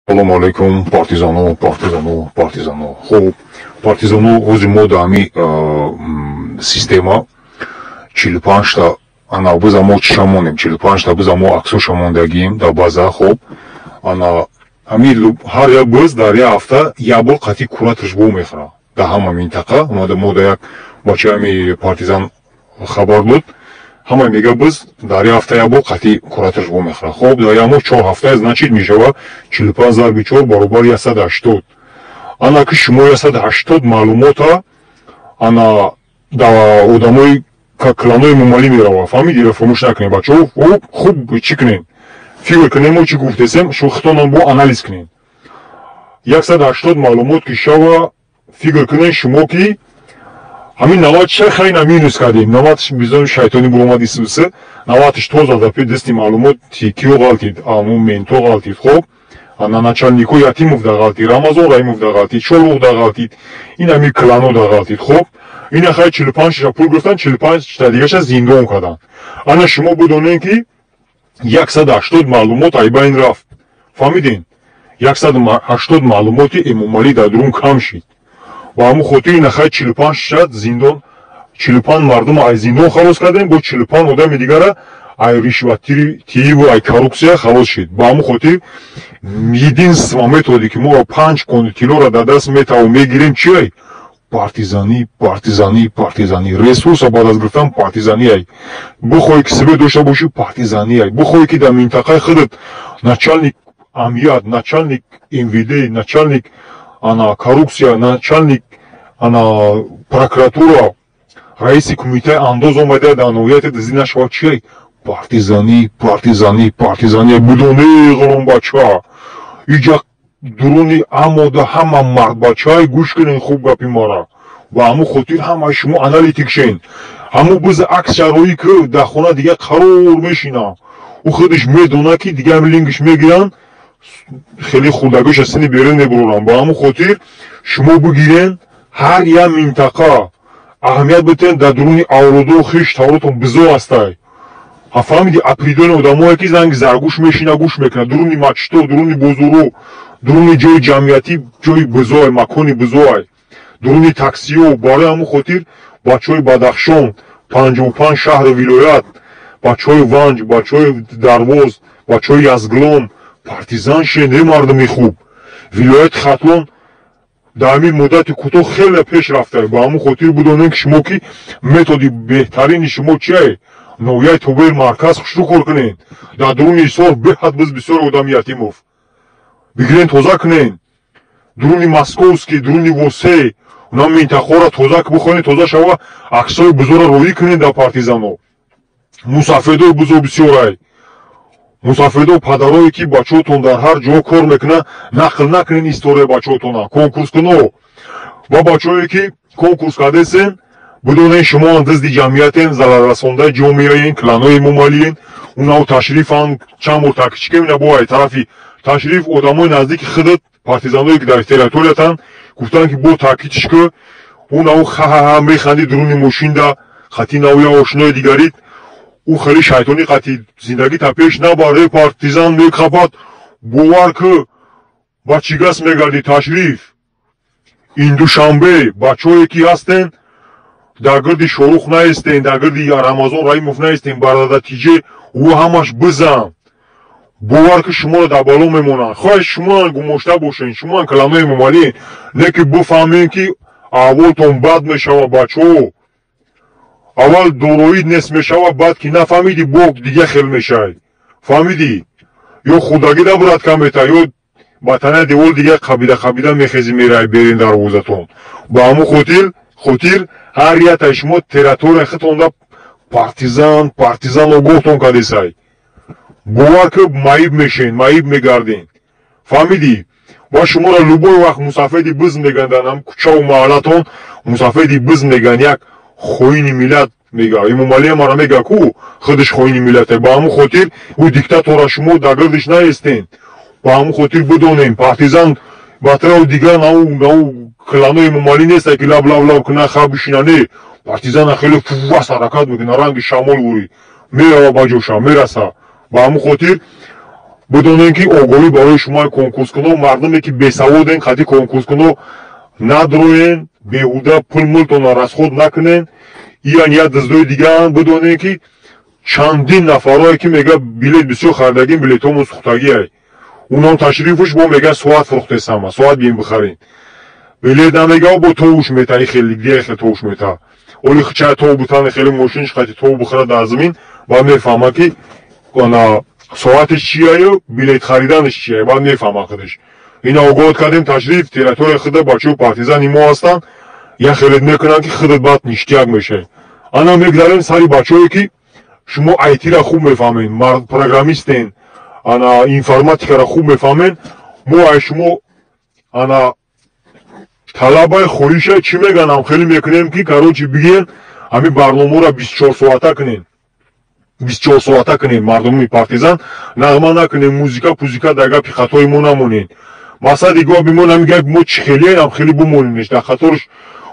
Салому алейкум, партизано, партизано, партизано. Хуб, партизано, ҳозир мо дар ҳами система 45-та ана биза мо чиша монем, 45-та биза мо аксоша мондагием дар база. Хуб, ана ҳами ҳар як биз дар як ҳафта як бор қатъи кураторш бо мехӯрад дар ҳама минтақа. Омада мо дар як бачаи ҳами партизан хабар дод, ҳама мега биз дар як ҳафта як бор қатъи кураторш бо мехӯрад. Хуб, дар як моҳ 4 ҳафта, значит, мешавад 45 зарби чор баробари 180. Ана ки шумо 180 маълумота ана дар одамои кланои Эмомалӣ мерава, фаҳмиди? Фаромӯш накунед, бачаҳо, хуб чӣ кунед, фикр кунем, мо чӣ гуфтесем, шухтонам бо анализ кунед. 180 маълумот ки шава, фикр кунед шумо, ки ҳамин 90 ча хайна минус кардем, 90 бизон шайтони буромади суса, 90-ш тоза да дасти маълумот киё ғалтид, аму менто ғалтид. Хоб, ана начальнико Ятимов да ғалтид, Рамазон Раимов да ғалтид, Чолуғ да ғалтид, ин ҳами клано да ғалтид. Хоб, ина хай 45-ша пул гирифтан, 45-та дигаша зиндон карданд. Ана шумо бидонед, ки 180 маълумот айбайн рафт, фаҳмиден? 180 маълумоти Эмомалӣ дар дурун кам шид. Ба ҳамун хотир ина хай 45-ша зиндон, 45 мардум ай зиндон халос кардем, бо 45 одами дигара ай ришвативу ай коррупсия халос шид. Ба ҳамун хотир единство методе, ки мо панҷ тиллоро дар даст метавон мегирем, чи? Партизанӣ, партизанӣ, партизанӣ. Ресурса баъд аз гирифтан партизанӣ ай. Бихоҳӣ, ки свет дошта бошӣ, партизанӣ ай. Бихоҳӣ, ки дар минтақаи худат начальник амният, начальник МВД, начальник ана коррупсия, начальник ана прокуратура, раиси кумитаи андоз омада дар ноҳияти дизӣ нашавад, чи? Партизанӣ, партизанӣ, партизанӣ. Бидоне, ғуломбача, иҷа дуруни амода ҳама мардбачаи, гӯш кунен хуб гапи мара. Ба ҳамун хотир ҳамаи шумо аналитик шен. Ҳамун биз акс шароӣ ки дар хона дига қарор мешина, ӯ худаш медонад, ки дига ҳами лингиш мегиранд, хеле хурдагиша сини берун мебуроранд. Ба ҳамун хотир шумо бигирен, ҳар як минтақа аҳамият битен, дар дуруни авлодо хиш тавротон бизо ҳастай, фаҳмиди? Определённый одамое, ки занги заргӯш мешина, гӯш мекунад, дуруни мачто, дуруни бозоро, дуруни ҷои ҷамъиятӣ, ҷои бизоай, макони бизоай, дуруни таксиё. Барои ҳамун хотир бачаҳои Бадахшон, 55 шаҳру вилоят, бачаҳои Ванҷ, бачаҳои Дарвоз, бачаҳои Язглом, партизан шен, е мардуми хуб. Вилояти Хатлон дар ҳамин муддати кӯтоҳ хеле пеш рафта. Ба ҳамун хотир бидонем, ки шумо ки методи беҳтарини шумо чие? Ноҳияи тобеи марказ хушрӯ кор кунед. Дар дуруни Ҳисор беҳад биз бисёр одами Ятимов бигирен, тоза кунен. Дуруни Московский, дуруни Восе, она минтақаро тоза бихонед, тоза шава, аксҳои бузорро роӣ кунед дар партизано. Мусафедои бузо бисёрай, мусафедо падарое, ки бачаҳотон дар ҳар ҷо кор мекунад, нақл накунед историяи бачаҳотона. Конкурскуно ва бачаҳое, ки конкурс кардесен, бидонед, шумо дизди ҷамъиятен, залалрасондаи ҷомеаен, кланои Эмомалиен. Унав ташрифан чанд бор такчикем ина бо ай тарафи ташриф одамои наздики худат, партизаное, ки дар территориятан, гуфтанд, ки бо таъкидш ки унав ха-ха-ха механди дуруни мошинда хати нав я ошинои дигарит, ӯ хеле шайтонӣ қати зиндагита пеш набар, партизан мехапад, бовар ки ба чӣ гас мегардӣ. Ташриф ин Душанбе, бачаҳое, ки ҳастен, дар гирди Шорух наистен, дар гирди Рамазон Раимов наистен, барадатиҷе ӯ ҳамаш бизан, бовар ки шуморо дар бало мемонанд. Хоҳ шумоам гумошта бошен, шумоам каламаи Эмомалӣ не, ки бифаҳмем, ки аҳволтон бад мешавад, бачаҳо. Аввал дороид нест мешавад, баъд ки нафаҳмидӣ, бо дига хел мешавӣ, фаҳмидӣ? Ё хурдагӣ набурад камета, ё ба танаи девол дига қабида қабида мехези, меравӣ берин дарвозатон. Ба ҳамун хотир ҳар яктаи шумо территорияи худтонда партизан, партизан огоҳтон кардесай, бовар ки маиб мешен, маиб мегарден, фаҳмидӣ? Ва шуморо любой вақт мусафеди биз меган, ам кӯчаву маҳаллатон мусафеди биз меган, як хоини миллат мега. Эмомалия мара мега, ку худаш хоини миллате. Ба ҳамун хотир ӯ диктатора, шумо дар гирдиш наестен. Ба ҳамун хотир бидонем, партизан батрау дигар нау кланои Эмомалӣ несте, ки лаб лаб лаб куна, хаб бишина. Не, партизана хеле фувас ҳаракат мекуна, ранги шамол гурӣ мерава, ба ҷоша мераса. Ба ҳамун хотир Бидонем ки огоҳӣ барои шумо конкурскуно, мардуме ки бесаводен, қати конкурскуно надроен, беҳуда пул мултона расход накунен. Иян я дуздои дигаан. Бидонем ки чандин нафарое ки мега билет бисёр харидагим, билетҳомо сӯхтагиай. Унам ташрифуш бо мега соат фурӯхтесама, соат бием бихарен. Билет намега, бо товуш мета, и хеле дия хеле товуш мета. Оли хча тов бутане хеле мошинш қати тов бихара дар замин, баъд мефаҳма ки ана соатиш чияю, билет хариданаш чия, баъд мефаҳма худаш. Ина огоҳ кардем ташриф, территория худа бачаҳои партизани мо ҳастанд, я хелет мекунанд ки худат баъд ништяк мешавӣ. Ана мегзарем сари бачаҳое ки шумо айтира хуб мефаҳмед, программистен, ана информатикаро хуб мефаҳмед. Мо ай шумо ана талабаи хоҳиша чӣ меганам хеле мекунем ки короче бигӯен ҳамин барномаро 24 соата кунен. 24 соата кунен мардуми партизан, нағма накунен, музика пузика дар гапи хатои мо намонен. Мақсади гапи мо нами гапи мо чӣ хеле хеле бумоненеш, дар хаторш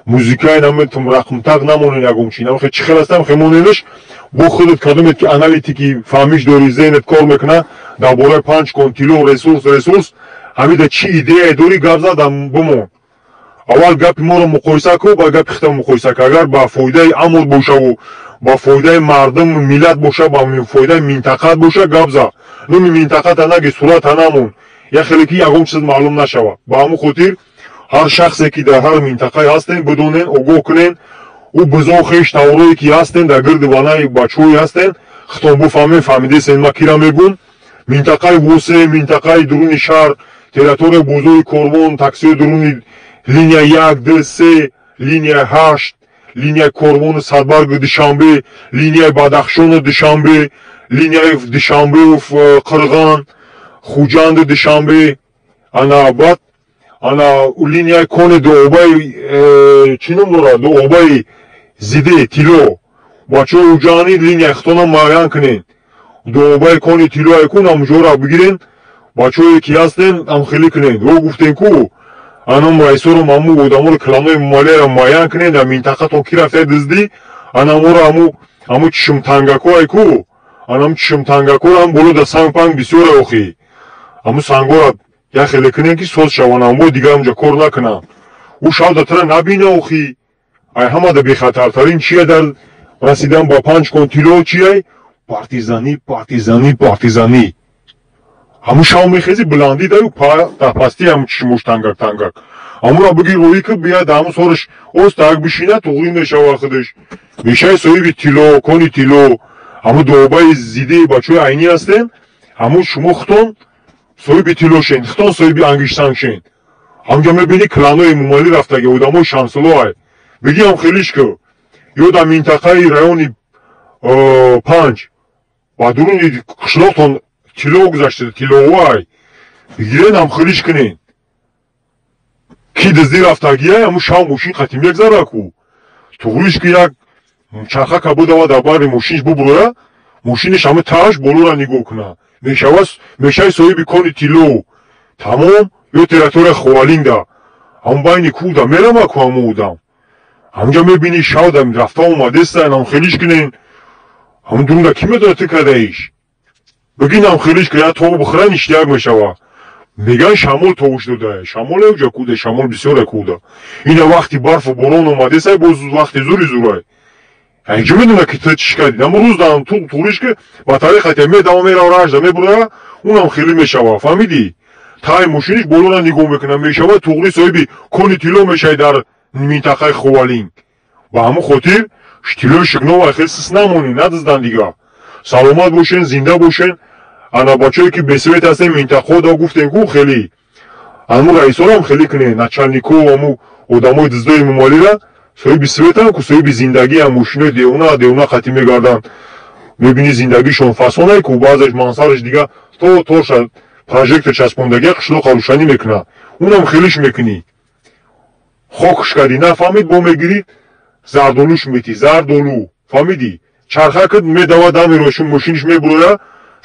музикаи наметум рақмтақ намонен ягон чи. Намхе чӣ хел астам хе моненеш, бо худат кадомет ки аналитики фаҳмиш дори, зеҳнет кор мекуна дар бораи панҷ кон тило ресурс, ҳамида чӣ идеяе дорӣ гап задам бумон. Аввал гапи моро муқоиса кун, ба гапи худам муқоиса кун. Агар ба фоидаи амр бошаву ба фоидаи мардум миллат боша, ба фоидаи минтақат боша, гап за. Номи минтақата наги, сурата намон. Я хеле ки ягон чиз маълум нашава. Ба ҳамон хотир ҳар шахсе ки дар ҳар минтақае ҳастен, бидонен, огоҳ кунен, ӯ бизон хеш таврое ки ҳастен, дар гирди ванаи бачаҳое ҳастен, хитон буфаҳмен, фаҳмидесен ма кира мегӯм. Минтақаи Восе, минтақаи дуруни шаҳр, территорияи бозори Корвон, таксиҳои дуруни линия 1, 2, 3, линия 8, линияи Корвону Садбаргу Душанбе, линияи Бадахшону Душанбе, линияи Душанбеу Қирған, Хуҷанду Душанбе, ана баъд ана линияи кони дуобаи чӣ ном дорад, дуобаи зиде тило. Бачаҳои уҷаани линияи хитона муайян кунед. Дуобаи кони тило айкун ҳамҷора бигирен, бачаҳое ки ҳастен ҳамхелӣ кунед. Во гуфтем ку анам раисорам ҳаму одаморо кланои молияро муайян кунед, дар минтақатон ки рафтаи дуздӣ, анаморо ҳаму чишмтангако айку, анам чишмтангакоро ҳам боло да санг панг бисёре охӣ. Ҳаму сангора я хеле кунем ки соз шаванд, аммо дигар ҳамҷа кор накунанд. Ӯ шав да тара набина охӣ. Ай ҳама да бехатартарин чия дар расидан ба панҷ кон тило чияй? Партизанӣ, партизанӣ, партизанӣ. Ҳамун шав мехези буландӣ даю дар пастии ҳамун чишмош тангак тангак. Ҳамура бигир рӯӣ ки бияд ҳамун сораш оз так бишина туғрӣ мешава худаш. Мешаи соҳиби тило, кони тило, ҳамун дуобаи зидеи бачаҳои айнӣ ҳастен, ҳамун шумо худтон соҳиби тило шен, худтон соҳиби ангиштсанг шен. Ҳамҷа мебинӣ кланои Эмомалӣ рафтаги, одамои Шамсулло ай. Бигӣ ҳам хелиш ку. Ё дар минтақаи райони 5 ба дуруни қишлоқтон тило гузашта, тиловай. Бигирен ҳам хелиш кунен. Ки дуздӣ рафтагиай, ҳамун шав мошин қати мегзара ку. Туғриш ки як чархака будава дар бари мошинш бубуроя, мошиниш ҳама тааш болора нигоҳ куна. Мешаи соҳиби кони тило. Тамом, ё территория Ховалинда. Ҳамун байни кӯда мерама ку ҳамун одам. Ҳамунҷа мебинӣ шав да рафта омадестан, ҳам хелиш кунен. Ҳамун дурунда ки медонад ту кардаиш? Бигин ҳам хелиш ки я тов бихӯра ништяк мешава. Меган шамол товуш додае. Шамол эвҷа куда, шамол бисёре куда. Ина вақти барфу борон омадесай, боз вақти зури зурай. Айҷо медона ки ту чӣ кардӣ. Аммо рӯз даам туриш ки ба тариқате медава мерава ражда мебурая, унам хеле мешава. Фаҳмидӣ? Таи мошиниш болора нигоҳ мекуна, мешава туғри соҳиби кони тило мешавӣ дар минтақаи Ховалинг. Ба ҳамон хотир тилои шигнова хеле сис намонӣ, надиздан дига. Саломат бошен, зинда бошен. Ана бачаҳое ки бесвет ҳастен минтақаҳо да гуфтем ку хеле. Ҳамун раисорам хеле кунен, начальнико, ҳамун одамои дуздои Эмомалира соҳиби светам ку соҳиби зиндагиам, мошинои девона девона қатӣ мегарданд. Мебинӣ зиндагишон фасонай ку, баъзеш мансараш дига то торша прожектор часпондагия қишлоқа рӯшанӣ мекуна. Унам хелиш мекунӣ. Хокш кардӣ, нафаҳмид, бо мегирӣ зардолуш метӣ, зардолу. Фаҳмидӣ? Чархакат медава дами рошун мошиниш мебуроя,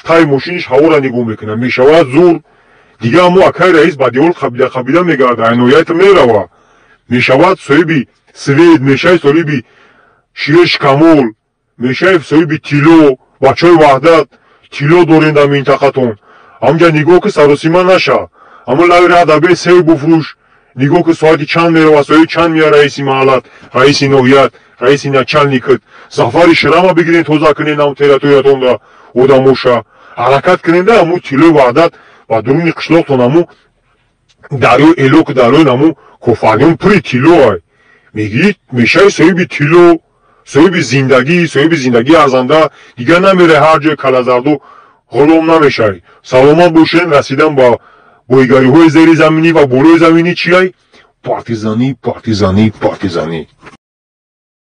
таи мошиниш ҳавора нигоҳ мекуна, мешавад зур. Дига ҳамо акай раис ба девор қабида қабида мегарда, айноят мерава. Мешавад соҳиби свет, мешавад соҳиби ширеш камол, мешавад соҳиби тило, бачаҳои Ваҳдат тило дорен дар минтақатон. Ҳамҷа нигоҳ ки саросима наша. Ҳамун лави раҳ дабе сев буфрӯш. Нигоҳ ки соати чанд мерава, соати чанд меяд раиси маҳаллат, раиси ноҳият, раиси начальникат. Зафари ширама бигирен, тоза кунен ам территориятонда одамоша. Ҳаракат куненда ҳаму тиллои ваҳдат ва дуруни қишлоқтон ҳаму дарёи Элок, дарёи ҳаму Кофарнион пури тилло ай. Мегирӣ, мешавӣ соҳиби тилло, соҳиби зиндагӣ, соҳиби зиндагии арзанда. Дигар намеравӣ ҳар ҷое калазарду ғулом намешавӣ. Саломат бошен. Расидан ба боигариҳои зери заминӣ ва болои заминӣ чиай? Партизанӣ, партизанӣ, партизанӣ.